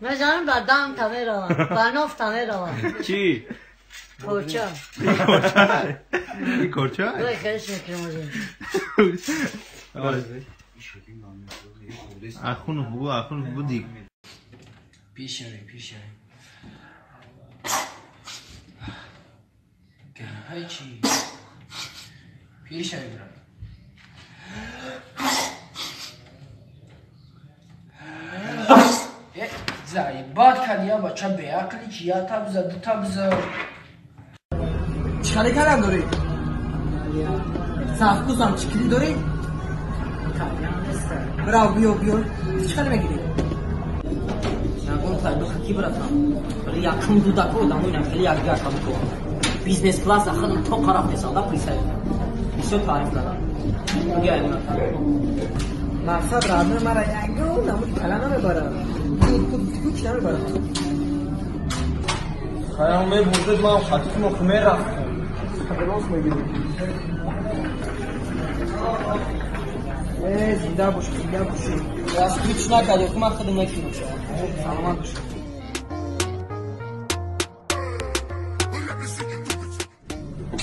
مزارم با دام تا میروم با نوف تا میروم. چی؟ کرچه. این کرچه؟ دوی خیلیش میکنم. اخونو بگو اخونو بگو دیگ. پیش شوی پیش شوی. گرمای چی؟ پیش شوی برای. زایبات کردی بچه بیعقلی چی یا تبزه دو تبزه. چیکار کردن داری؟ سافکوزم چیکاری داری؟ براو بیو بیو چیکار میگیری؟ نگون تا دو خکی براتم. ولی یکم دو دکو دموی خیلی یک جا کم کو. بیزنس کلاس خودم تو قرار میسازم پریسای. بسیار تعریف کردم. بیا اینا. مقصد رادن مرا یکو نمود کلا نمیبرم. کوچ نمیبرم. خیام میبرد من خطی مخمه رفتم. خلاص میگیری. ای زنده باش زنده باشی. راست هیچ نکردی خب من خودم نکردم. سلامت باش.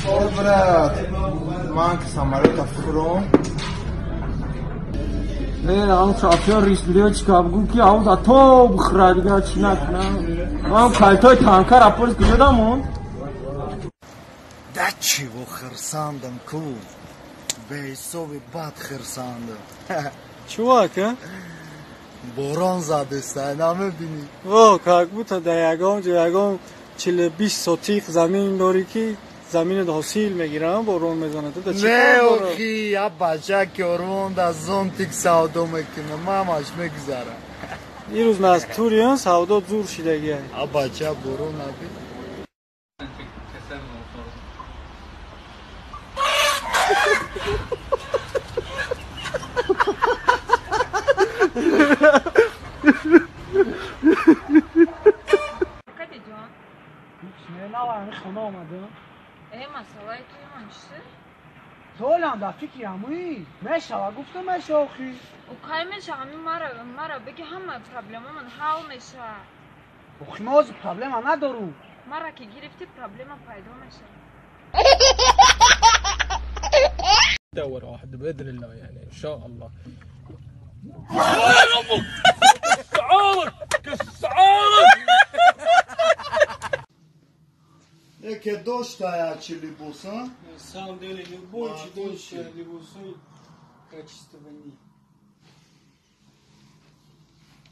او برات من که самолета фуром. Не, ам шофёр рис лётчик бигӯ ки ам за то бихӯра дигар чӣ накунам. Ман калтой танкар апорс куҷо дамон? Да чего хирсандам ку? Беҳисоби бад хирсандам. Чувак, а? Борон задеста, намебинӣ? Во, как будто дар ягон ҷо ягон 40-20 сотиқ замин дорӣ ки заминат ҳосил мегирам, борон мезанад. Не, охи, я бача ки орвон да зонтик савдо мекунам, мамаш мегузарам. Ирӯз настуриён савдо зур шидагия. А бача борон наби. Не, навай, хона омадам. Э, масъалаи туи ман чист? Толам дар фикри ҳамоӣ. Мешава, гуфта меша охи. О, кай меша? Ҳамин мара беги ҳама проблемамон ҳал меша. Охи, ма ҳозир проблема надорум. Мара ки гирифтӣ, проблема пайдо меша. دور واحد بإذن الله يعني إن شاء الله. تعالك كسعالك. Яке доштая чи либоса? На самом деле любой чудовище либосой качества не.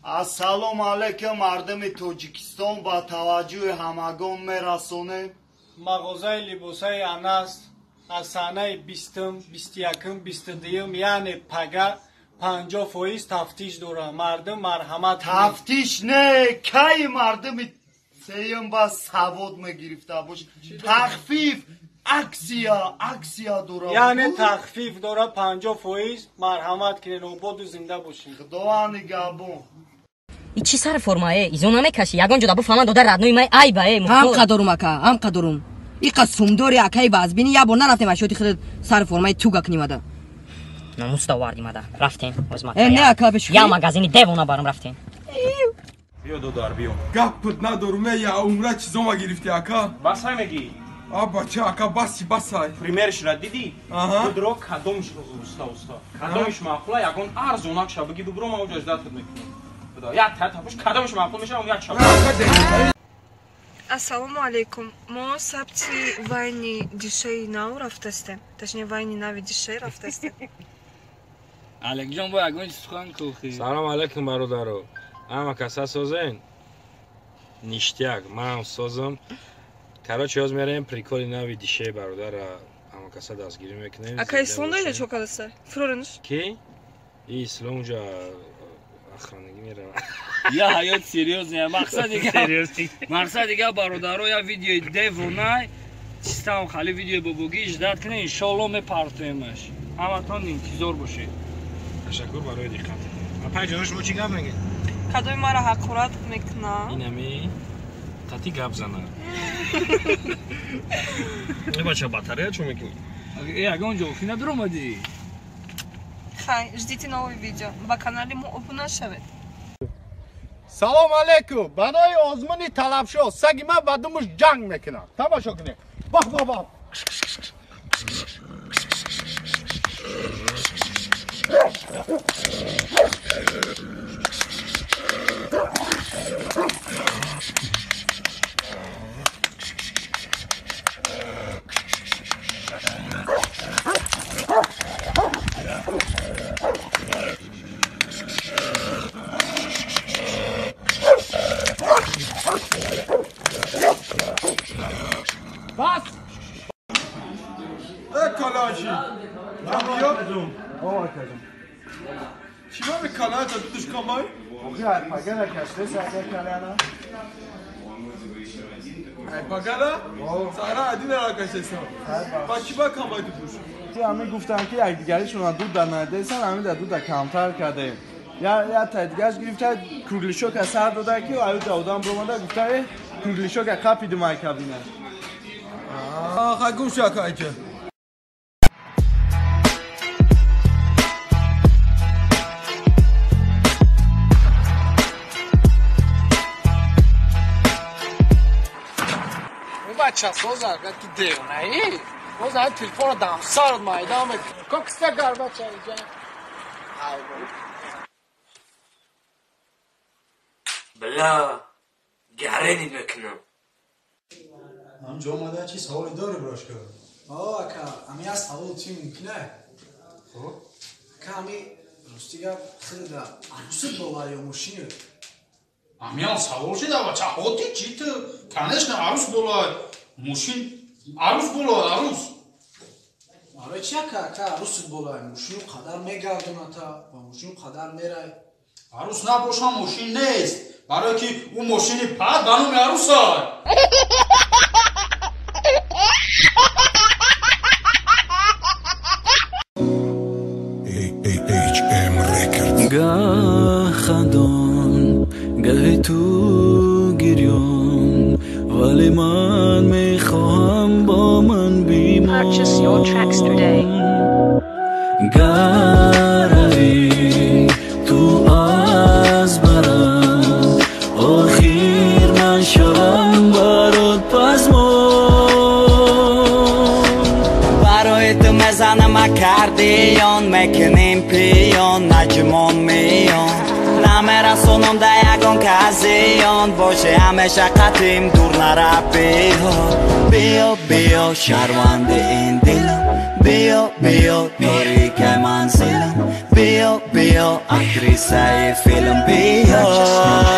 Ассалому алайкум мардуми Тоҷикистон, ба таваҷҷӯҳи ҳамагон мерасонем. Мағозаи либосаи Анас аз санаи 20, 21, 22, яъне пага 50% тафтиш дорад. Мардум марҳамат. Тафтиш не, кай мардуми сеюм ба савод мегирифта бош. Тахфиф, аксия, аксия дорад. Яъне тахфиф дорад 50%. Марҳамат кунед, ободу зинда бошед. Худованд нигаҳбон. И чӣ сар формае? Изо намекашӣ? Ягон ҷода буфаҳманд дода раднои май айба э. Ҳам қадорум ака, ҳам қадорум. Иқа сумдори акаи баъзбини як бор нарафтем ашёти худат сар формаи туга кунимада. Номус довардимада. Рафтем. Э, не ака, бешухӣ. Я магазини девона барам рафтем. Биё додар, биё. Гапат надорум, я умра чизома гирифти ака. Басай мегӣ? А бача ака баси басай. Примершра дидӣ? Будро кадомш уста уста. Кадомш маъқула ягон арзонак ша бигӣ бубро ма уҷа ждатат мекунам. Буда як та тапуш кадомш маъқул меша он як ша. Ассалому алайкум. Мо сабти вайни дишаи нав рафтастем. Точнее вайни нави дишаи рафтастем. Аликҷон бо ягон чиз сухан кухӣ. Салом алайкум бародаро. Ама каса созен? Ништяк, ман созам. Короче, ёз мерем приколи нави дишаи бародара ама каса дастгирӣ мекунем. Ака Ислом доида чо кадаса? Фуроринш? Ки? И Ислом уҷа охранагӣ мерава. Я ҳаёт серьёзный, мақсад дигар. Мақсад дигар бародаро я видеои девонай чистам хали видеои бобогӣ ждат кунед, иншоалло мепартоемаш. Ҳаматон интизор бошед. Ташаккур барои диққат. Апай ҷоно шумо чӣ гап мегӯед? Кадоми мара ҳақорат мекунад? Инами қати гап зана. Э бача батарея чо мекунӣ? Э ягон ҷо охи надуромадӣ? Хай, ждите новые видео. Ба канали мо обуна шавед. Салом алейкум. Барои озмуни талабшо саги ман ба думуш ҷанг мекунад. Тамошо кунед. Бах бах бах. بس کالاشی چی به کالاش تو دوش کامای؟ آخه پگلا کشته سرده کالانا پگلا؟ سارا عدی نرا کشته سر با چی با کامای تو دوش؟ همه گفتن که یکدیگریشون دود در ندیسن، همه در دود در کمتر کرده. یا تا دیگرش گرفته کروگلیشوک سر داده که ایو داودم برومده گفته کروگلیشوک قپی دو کابینه. آخه گم شو آکا. بچه سوز اگر تو دیوانه ای باز هم تلفن رو دم سرت میدم کاکسته گر بچه اینجا. بلا گرینی میکنم. همجا آمده چی سوالی داره براش کرد؟ آه اکا امی از سوال چی ممکنه؟ خب؟ اکا امی راستی گپ خیلی دا عروست باور یا ماشینه؟ امی هم سوال شده بچه هاتی چی تو؟ کنش نه عروس بالا ماشین عروس بالا عروس. آره چی اکا اکا عروست بالا ماشین قدر میگردونه تا و ماشین قدر میره. عروس نباشم ماشین نیست برای که اون ماشینی پد بنوم عروس های. گه خندان گه تو گریان ولی من میخواهم با من بیمان. گروی تو از برم آخر من شوم برات پزمان. برای تو مزنم اکردیان میکنیم پیان نجمان میان نمیرسونم در یگان کزیان باشه همیشه قطیم دور نره. بیا بیا بیا شهروند این دلم، بیا بیا تاریک منزلم، بیا بیا اکتریسه فیلم، بیا.